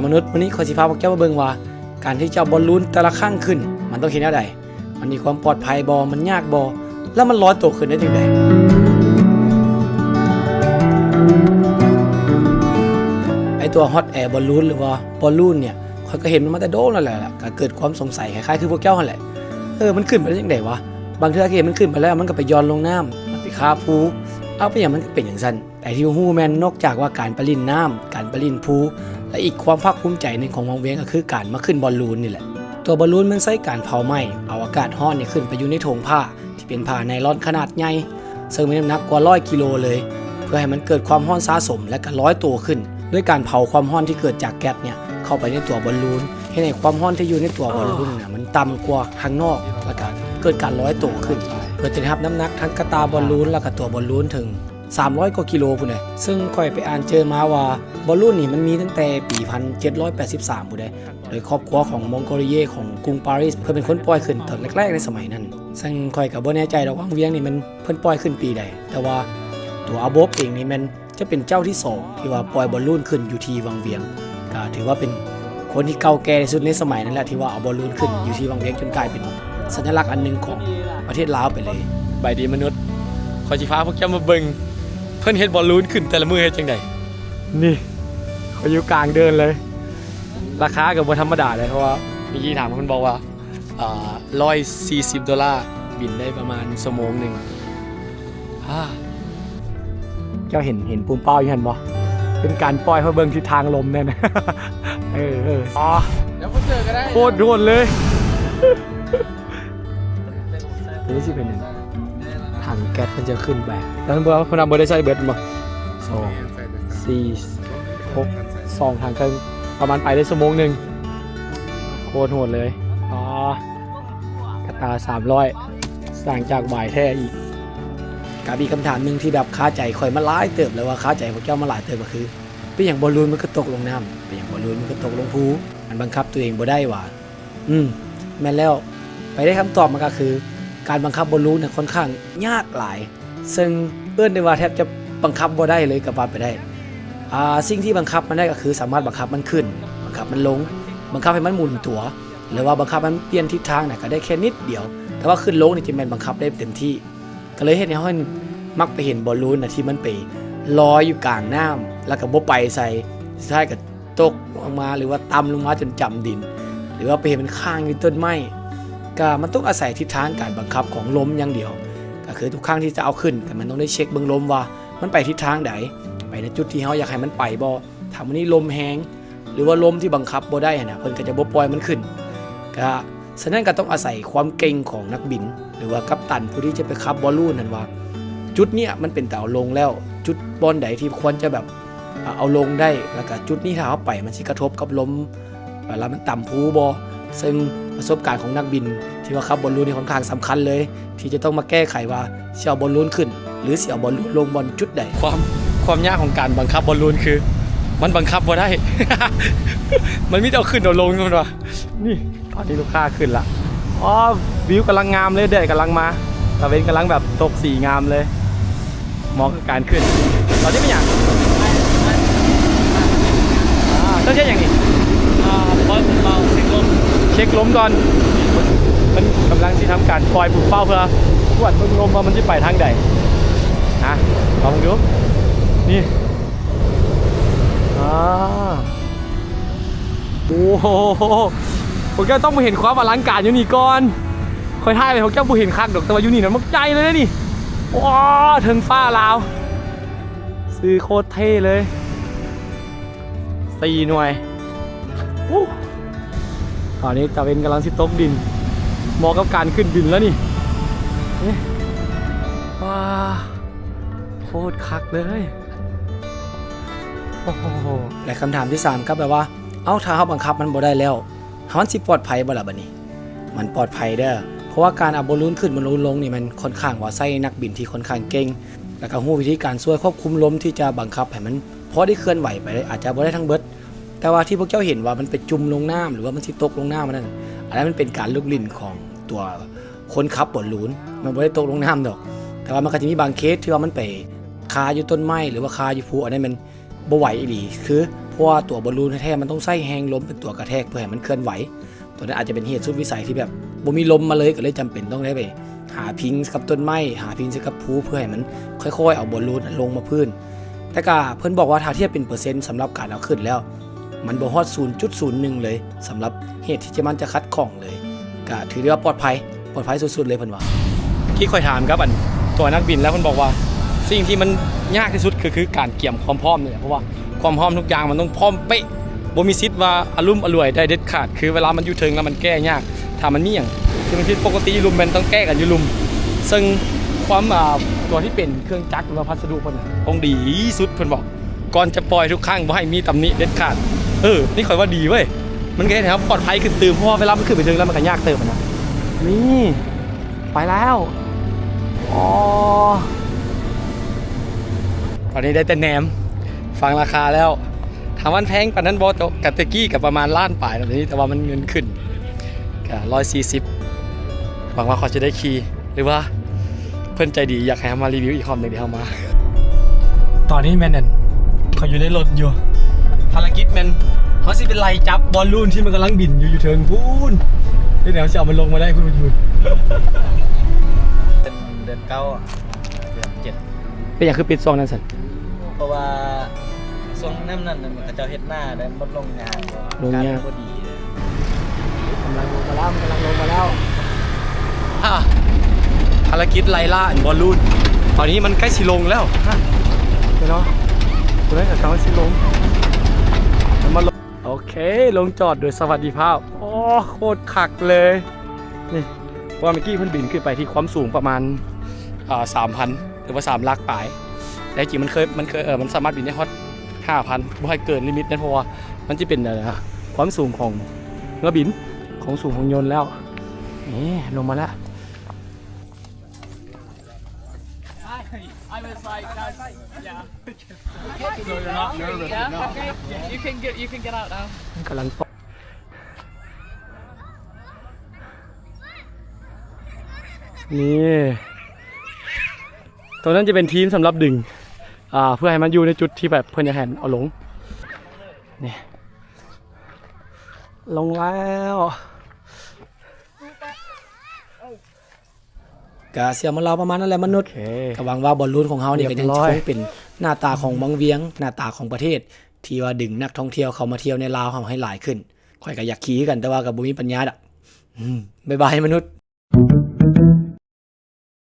ມະນຸດ ມື້ນີ້ຂ້ອຍຊິພາພວກເຈົ້າມາເບິ່ງວ່າ ການທີ່ຈະເອົາບອນລູນແຕ່ລະຄັ້ງຂຶ້ນ ມັນຕ້ອງເຮັດແນວໃດ? ມັນມີຄວາມປອດໄພບໍ່? ມັນຍາກບໍ່? ແລ້ວມັນລອຍໂຕຂຶ້ນໄດ້ຈັ່ງໃດ? ໄອ້ຕົວ Hot Air Balloon ຫຼືວ່າບອນລູນເນຍ ຂ້ອຍກໍເຫັນມັນມາແຕ່ດົນແລ້ວແຫຼະ ກໍເກີດຄວາມສົງໄສຄ້າຍໆຄືພວກເຈົ້າຫັ້ນແຫຼະ. ເອີ ມັນຂຶ້ນໄປໄດ້ຈັ່ງໃດວະ? ບາງເທື່ອກໍເຫັນມັນຂຶ້ນໄປແລ້ວ ມັນກໍໄປຢ່ອນລົງນ້ຳ ມັນໄປຄາພູ. ເອົ້າ ເປັນຫຍັງມັນກໍເປັນຈັ່ງຊັ້ນ? ແຕ່ທີ່ຮູ້ແມ່ນ ນອກຈາກວ່າການໄປຫຼິ້ນນ້ຳ, ການໄປຫຼິ້ນພູ ແລະ ອີກຄວາມພາກພູມໃຈໜຶ່ງຂອງວັງວຽງກໍຄືການມາຂຶ້ນບອນລູນນີ້ແຫຼະ. ຕົວບອນລູນມັນໃຊ້ການເຜົາໄມ້ ເອົາອາກາດຮ້ອນນີ້ຂຶ້ນໄປຢູ່ໃນຖົງຜ້າ ທີ່ເປັນຜ້າໄນລອນຂະໜາດໃຫຍ່ ເຊິ່ງມີນ້ຳໜັກກວ່າຮ້ອຍກິໂລເລີຍ ເພື່ອໃຫ້ມັນເກີດຄວາມຮ້ອນສະສົມ ແລະ ກໍລອຍໂຕຂຶ້ນ ດ້ວຍການເຜົາຄວາມຮ້ອນທີ່ເກີດຈາກແກັສເນຍເຂົ້າໄປໃນຕົວບອນລູນ ເຮັດໃຫ້ຄວາມຮ້ອນທີ່ຢູ່ໃນຕົວບອນລູນນັ້ນນະ ມັນຕ່ຳກວ່າຂ້າງນອກ ແລ້ວກໍເກີດການລອຍໂຕຂຶ້ນ ເພື່ອຈະໄດ້ຮັບນ້ຳໜັກທັງກະຕ່າບອນລູນ ແລ້ວກໍຕົວບອນລູນເຖິງ ສາມຮ້ອຍກວ່າກິໂລພຸ້ນເດ. ເຊິ່ງຂ້ອຍໄປອ່ານເຈີມາວ່າ ບອນລູນນີ້ມັນມີຕັ້ງແຕ່ປີພັນເຈັດຮ້ອຍແປດສິບສາມພຸ້ນເດ ໂດຍຄອບຄົວຂອງມົງໂກລີເຢ ຂອງກຸງປາຣີ ເພິ່ນເປັນຄົນປ່ອຍຂຶ້ນຕອນແລກໆໃນສະໄໝນັ້ນ. ເຊິ່ງຂ້ອຍກໍບໍ່ແນ່ໃຈດອກວ່າວັງວຽງນີ້ມັນ ເພິ່ນປ່ອຍຂຶ້ນປີໃດ, ແຕ່ວ່າຕົວອາໂບບເອງນີ້ແມ່ນຈະເປັນເຈົ້າທີສອງທີ່ວ່າປ່ອຍບອນລູນຂຶ້ນຢູ່ທີ່ວັງວຽງ. ກໍຖືວ່າເປັນຄົນທີ່ເກົ່າແກ່ທີ່ສຸດໃນສະໄໝນັ້ນແຫຼະ ທີ່ວ່າເອົາບອນລູນຂຶ້ນຢູ່ທີ່ວັງວຽງ ຈົນກາຍເປັນສັນຍະລັກອັນໜຶ່ງຂອງປະເທດລາວໄປເລີຍ. ສະບາຍດີມະນຸດ ຂ້ອຍຊິພາພວກເຈົ້າມາເບິ່ງ ເພິ່ນເຮັດບອນລູນຂຶ້ນແຕ່ລະມື້ເຮັດຈັ່ງໃດ. ນີ້ ຂ້ອຍຢູ່ກາງເດີ່ນເລີຍ. ລາຄາກໍບໍ່ທຳມະດາເລີຍ ເພາະວ່າມີທີ່ຖາມເພິ່ນບອກວ່າ ອ່າ ຮ້ອຍສີ່ສິບໂດລາ ບິນໄດ້ປະມານຊົ່ວໂມງໜຶ່ງ. ອາ ເຈົ້າເຫັນ ເຫັນປຸ່ມເປົ້າຢູ່ຫັ້ນບໍ່? ເປັນການປ່ອຍເພື່ອເບິ່ງທິດທາງລົມແນ່ນະ. ເອີ ເອີ ອໍ ແລ້ວບໍ່ເຈີກໍໄດ້ ໂຄດໂດນເລີຍ. ໂຕນີ້ຊິເປັນຫຍັງ? ຖັງແກັສເພິ່ນຈະຂຶ້ນໄປ ແລ້ວເພິ່ນເບິ່ງວ່າເພິ່ນເອົາເບິດໄດ້ໃຊ້ເບິດບໍ່? ສອງ ສີ່ ຫົກ ສອງຖັງເຄິ່ງ ປະມານໄປໄດ້ຊົ່ວໂມງໜຶ່ງ. ໂຄດໂຫດເລີຍ. ອໍ ກະຕ່າສາມຮ້ອຍ ສ້າງຈາກຫວາຍແທ້ອີກ. ກັບອີກຄຳຖາມໜຶ່ງທີ່ແບບຄາໃຈຂ້ອຍມາຫຼາຍເຕີບ ແລະວ່າຄາໃຈພວກເຈົ້າມາຫຼາຍເຕີບກໍຄື ເປັນຫຍັງບອນລູນມັນຄືຕົກລົງນ້ຳ? ເປັນຫຍັງບອນລູນມັນຄືຕົກລົງພູ? ມັນບັງຄັບຕົວເອງບໍ່ໄດ້ຫວາ? ອືມ ແມ່ນແລ້ວ. ໄປໄດ້ຄຳຕອບມາກໍຄື ການບັງຄັບບອນລູນນັ້ນຄ່ອນຂ້າງຍາກຫຼາຍ ເຊິ່ງເອີ້ນໄດ້ວ່າແທບຈະບັງຄັບບໍ່ໄດ້ເລີຍກໍວ່າໄປໄດ້. ອ່າ ສິ່ງທີ່ບັງຄັບມັນໄດ້ກໍຄືສາມາດບັງຄັບມັນຂຶ້ນ, ບັງຄັບມັນລົງ, ບັງຄັບໃຫ້ມັນໝູນຕົວ ຫຼືວ່າບັງຄັບໃຫ້ມັນປ່ຽນທິດທາງນະ ກໍໄດ້ແຄ່ນິດດຽວ, ແຕ່ວ່າຂຶ້ນລົງນີ້ຈະແມ່ນບັງຄັບໄດ້ເຕັມທີ່. ກໍເລີຍເຮັດໃຫ້ເຮົາມັກໄປເຫັນບອນລູນນະ ທີ່ມັນໄປລອຍຢູ່ກາງນ້ຳ ແລ້ວກໍບໍ່ໄປໃສ, ສຸດທ້າຍກໍຕົກລົງມາ ຫຼືວ່າຕ່ຳລົງມາຈົນຈຳດິນ ຫຼືວ່າໄປເຫັນມັນຄ້າງຢູ່ຕົ້ນໄມ້. ກໍມັນຕ້ອງອາໄສທິດທາງການບັງຄັບຂອງລົມຢ່າງດຽວ, ກໍຄືທຸກຄັ້ງທີ່ຈະເອົາຂຶ້ນ ກໍແມ່ນຕ້ອງໄດ້ເຊັກເບິ່ງລົມວ່າມັນໄປທິດທາງໃດ, ໄປໃນຈຸດທີ່ເຮົາຢາກໃຫ້ມັນໄປບໍ່. ຖ້າມື້ນີ້ລົມແຮງ ຫຼືວ່າລົມທີ່ບັງຄັບບໍ່ໄດ້ຫັ້ນນະ ເພິ່ນກໍຈະບໍ່ປ່ອຍມັນຂຶ້ນ. ກະ ສະນັ້ນກໍຕ້ອງອາໄສຄວາມເກັ່ງຂອງນັກບິນ ຫຼືວ່າກັບຕັນຜູ້ທີ່ຈະໄປຂັບບອນລູນນັ້ນວ່າ ຈຸດເນີ້ຍມັນເປັນຕາເອົາລົງແລ້ວ, ຈຸດບ່ອນໃດທີ່ຄວນຈະແບບ ອາ ເອົາລົງໄດ້, ແລ້ວກະຈຸດນີ້ຖ້າເຮົາໄປມັນຊິກະທົບກັບລົມ ເວລາມັນຕ່ຳພູບໍ່? ເຊິ່ງປະສົບການຂອງນັກບິນທີ່ວ່າຂັບບອນລູນນີ້ຄ່ອນຂ້າງສຳຄັນເລີຍ ທີ່ຈະຕ້ອງມາແກ້ໄຂວ່າຊິເອົາບອນລູນຂຶ້ນ ຫຼືຊິເອົາບອນລູນລົງບ່ອນຈຸດໃດ. ຄວາມ ຄວາມຍາກຂອງການບັງຄັບບອນລູນຄື ມັນບັງຄັບບໍ່ໄດ້ ມັນມີແຕ່ເອົາຂຶ້ນເອົາລົງ ແມ່ນບໍ່? ນີ້ ຕອນນີ້ລູກຄ້າຂຶ້ນລະ. ອໍ ວິວກຳລັງງາມເລີຍ, ແດດກຳລັງມາ, ຕາເວັນກຳລັງແບບຕົກສີງາມເລີຍ. ເໝາະກັບການຂຶ້ນ. ຕອນນີ້ແມ່ນຫຍັງ? ອ່າ ເຈົ້າເຮັດຫຍັງນີ້? ອ່າ ປ່ອຍປູເປົ້າ ເຊັກລົມ ເຊັກລົມກ່ອນ. ມັນກຳລັງຊິທຳການປ່ອຍປູເປົ້າ ເພື່ອກວດເບິ່ງລົມວ່າມັນຊິໄປທາງໃດ. ນະ ລອງເບິ່ງດູ. ນີ້ ອ່າ ໂອ້ໂຫ ພວກເຈົ້າຕ້ອງມາເຫັນຄວາມອະລັງການຢູ່ນີ້ກ່ອນ. ຂ້ອຍຖ່າຍໄປພວກເຈົ້າບໍ່ເຫັນຄັກດອກ, ແຕ່ວ່າຢູ່ນີ້ນະ ມັກໃຫຍ່ເລີຍເດ້ນີ້. ວ້າ ເທິງຟ້າລາວ ຊື່ໂຄດເທ່ເລີຍ. ສີ່ໜ່ວຍ. ໂອ້ ຕອນນີ້ຕາເວັນກຳລັງຊິຕົກດິນ, ເໝາະກັບການຂຶ້ນບິນແລ້ວນີ້. ເອີ ວ້າ ໂຄດຄັກເລີຍ. ໂອ້ໂຫ ແລະ ຄຳຖາມທີສາມ ກໍແບບວ່າ ເອົ້າ ຖ້າເຮົາບັງຄັບມັນບໍ່ໄດ້ແລ້ວ ມັນຊິປອດໄພບໍ່ລະບາດນີ້? ມັນປອດໄພເດີ້ ເພາະວ່າການເອົາບອລລູນຂຶ້ນບອລລູນລົງນີ້ ມັນຄ່ອນຂ້າງວ່າໃຊ້ນັກບິນທີ່ຄ່ອນຂ້າງເກັ່ງ ແລ້ວກໍຮູ້ວິທີການຊ່ວຍຄວບຄຸມລົມທີ່ຈະບັງຄັບໃຫ້ມັນພໍໄດ້ເຄື່ອນໄຫວໄປໄດ້ ອາດຈະບໍ່ໄດ້ທັງເບິດ. ແຕ່ວ່າທີ່ພວກເຈົ້າເຫັນວ່າມັນໄປຈຸ່ມລົງນ້ຳ ຫຼືວ່າມັນຊິຕົກລົງນ້ຳອັນນັ້ນ ອັນນັ້ນມັນເປັນການລຸກຫຼິ້ນຂອງຕົວຄົນຂັບບອລລູນ, ມັນບໍ່ໄດ້ຕົກລົງນ້ຳດອກ. ແຕ່ວ່າມັນກໍຈະມີບາງເຄສທີ່ວ່າມັນໄປຄາຢູ່ຕົ້ນໄມ້ ຫຼືວ່າຄາຢູ່ພູ, ອັນນັ້ນແມ່ນ ບໍ່ໄຫວອີ່ຫຼີ ຄື ເພາະວ່າຕົວບອນລູນແທ້ໆ ມັນຕ້ອງໃຊ້ແຮງລົມເປັນຕົວກະແທກເພື່ອໃຫ້ມັນເຄື່ອນໄຫວ. ຕົວນັ້ນອາດຈະເປັນເຫດສຸດວິໄສທີ່ແບບບໍ່ມີລົມມາເລີຍ ກໍເລີຍຈຳເປັນຕ້ອງໄດ້ໄປຫາພິງໃສ່ກັບຕົ້ນໄມ້ ຫາພິງໃສ່ກັບພູ ເພື່ອໃຫ້ມັນຄ່ອຍໆເອົາບອນລູນລົງມາພື້ນ. ແຕ່ກະເພິ່ນບອກວ່າຖ້າທຽບເປັນເປີເຊັນສຳລັບການເອົາຂຶ້ນແລ້ວ ມັນບໍ່ຮອດສູນຈຸດສູນໜຶ່ງເລີຍ ສຳລັບເຫດທີ່ຈະມັນຈະຂັດຂ້ອງເລີຍ. ກະຖືໄດ້ວ່າປອດໄພ ປອດໄພສຸດໆເລີຍເພິ່ນວ່າ. ທີ່ຂ້ອຍຖາມກັບອັນຕົວນັກບິນແລ້ວ ເພິ່ນບອກວ່າສິ່ງທີ່ມັນຍາກທີ່ສຸດ ຄື ຄືການກຽມຄວາມພ້ອມນີ້ແຫຼະ ເພາະວ່າຄວາມພ້ອມທຸກຢ່າງມັນຕ້ອງພ້ອມເປະ ບໍ່ມີສິດວ່າອະລຸມອະຫຼວຍໄດ້ເດັດຂາດ. ຄືເວລາມັນຢູ່ເທິງແລ້ວມັນແກ້ຍາກ ຖ້າມັນມີຫຍັງທີ່ມັນຜິດປົກກະຕິຢູ່ລຸ່ມ ແມ່ນຕ້ອງແກ້ກັນຢູ່ລຸ່ມ ເຊິ່ງຄວາມ ອ່າ ຕົວທີ່ເປັນເຄື່ອງຈັກ ຫຼືວ່າພັດສະດຸເພິ່ນຕ້ອງດີທີ່ສຸດ ເພິ່ນບອກ. ກ່ອນຈະປ່ອຍທຸກຄັ້ງບໍ່ໃຫ້ມີຕຳໜິເດັດຂາດ. ເອີ ນີ້ຂ້ອຍວ່າດີເວີຍ ມັນກໍເຮັດໃຫ້ເຮົາປອດໄພຂຶ້ນຕື່ມ ເພາະວ່າເວລາມັນຂຶ້ນໄປເທິງແລ້ວມັນກໍຍາກເຕີບຫັ້ນນະ. ນີ້ ໄປແລ້ວ. ອໍ ຕອນນີ້ໄດ້ແຕ່ແນມ ຟັງລາຄາແລ້ວ ຖາມວ່າມັນແພງປານນັ້ນບໍ່? ແຕ່ ກະແຕ່ກີ້ກໍປະມານລ້ານປາຍແລ້ວນີ້ ແຕ່ວ່າມັນເງິນຂຶ້ນ ກະຮ້ອຍສີ່ສິບ ຫວັງວ່າຂ້ອຍຈະໄດ້ຂີ່ ຫຼືວ່າເພິ່ນໃຈດີຢາກໃຫ້ເຮົາມາຣີວິວອີກຮອບໜຶ່ງ ດຽວເຮົາມາ. ຕອນນີ້ແມ່ນອັນ ຂ້ອຍຢູ່ໃນລົດຢູ່ ພາລະກິດແມ່ນເຮົາຊິໄປໄລ່ຈັບບອນລູນທີ່ມັນກຳລັງບິນຢູ່ ຢູ່ເທິງພຸ້ນ ດຽວເຮົາຊິເອົາມັນລົງມາໄດ້ພຸ້ນ ເດືອນເກົ້າ ເດືອນເຈັດ. ເປັນຫຍັງຄືປິດຊ່ວງນັ້ນຊັ້ນ? ເພາະວ່າຊ່ວງນັ້ນນັ້ນ ເຂົາເຈົ້າເຮັດນາໄດ້ ມັນລົງຍາກ ລົງຍາກ ອາກາດບໍ່ດີເດ້. ກຳລັງລົງມາແລ້ວ ມັນກຳລັງລົງມາແລ້ວ. ອ່າ ພາລະກິດໄລ່ລ່າອັນບອນລູນ ຕອນນີ້ມັນໃກ້ຊິລົງແລ້ວ ເຫັນບໍ່? ຕົວນັ້ນກໍກຳລັງຊິລົງ ມັນມາລົງ. ໂອເຄ ລົງຈອດໂດຍສະຫວັດດີພາບ. ໂອ້ ໂຄດຄັກເລີຍ ນີ້ ເພາະວ່າເມື່ອກີ້ເພິ່ນບິນຂຶ້ນໄປທີ່ຄວາມສູງປະມານ ອ່າ ສາມພັນ ຫຼືວ່າສາມຫຼັກປາຍ ແຕ່ຈິງມັນເຄີຍ ມັນເຄີຍ ເອີ ມັນສາມາດບິນໄດ້ຮອດຫ້າພັນ ບໍ່ໃຫ້ເກີນລິມິດນັ້ນ ເພາະວ່າມັນຈະເປັນ ເອີ ຄວາມສູງຂອງເຮືອບິນ ຂອງສູງຂອງຍົນແລ້ວ. ນີ້ ລົງມາແລ້ວ. I was like, that's, yeah. So you're not nervous enough. You can get, you can get out now. ມັນກຳລັງ ນີ້ ຕົວນັ້ນຈະເປັນທີມສຳລັບດຶງ ອ່າ ເພື່ອໃຫ້ມັນຢູ່ໃນຈຸດທີ່ແບບເພິ່ນຢາກໃຫ້ເອົາລົງ. ນີ້ ລົງແລ້ວ. ກະເສຍມາລາວປະມານນັ້ນແຫຼະມະນຸດ. ໂອເຄ ກະຫວັງວ່າບອນລູນຂອງເຮົານີ້ ຮຽບຮ້ອຍ ກະຍັງຊິຄົງເປັນໜ້າຕາຂອງວັງວຽງ ໜ້າຕາຂອງປະເທດ ທີ່ວ່າດຶງນັກທ່ອງທ່ຽວເຂົ້າມາທ່ຽວໃນລາວເຮົາໃຫ້ຫຼາຍຂຶ້ນ. ຂ້ອຍກະຢາກຂີ່ຄືກັນ ແຕ່ວ່າກະບໍ່ມີປັນຍາດອກ. ອືມ ບາຍບາຍມະນຸດ.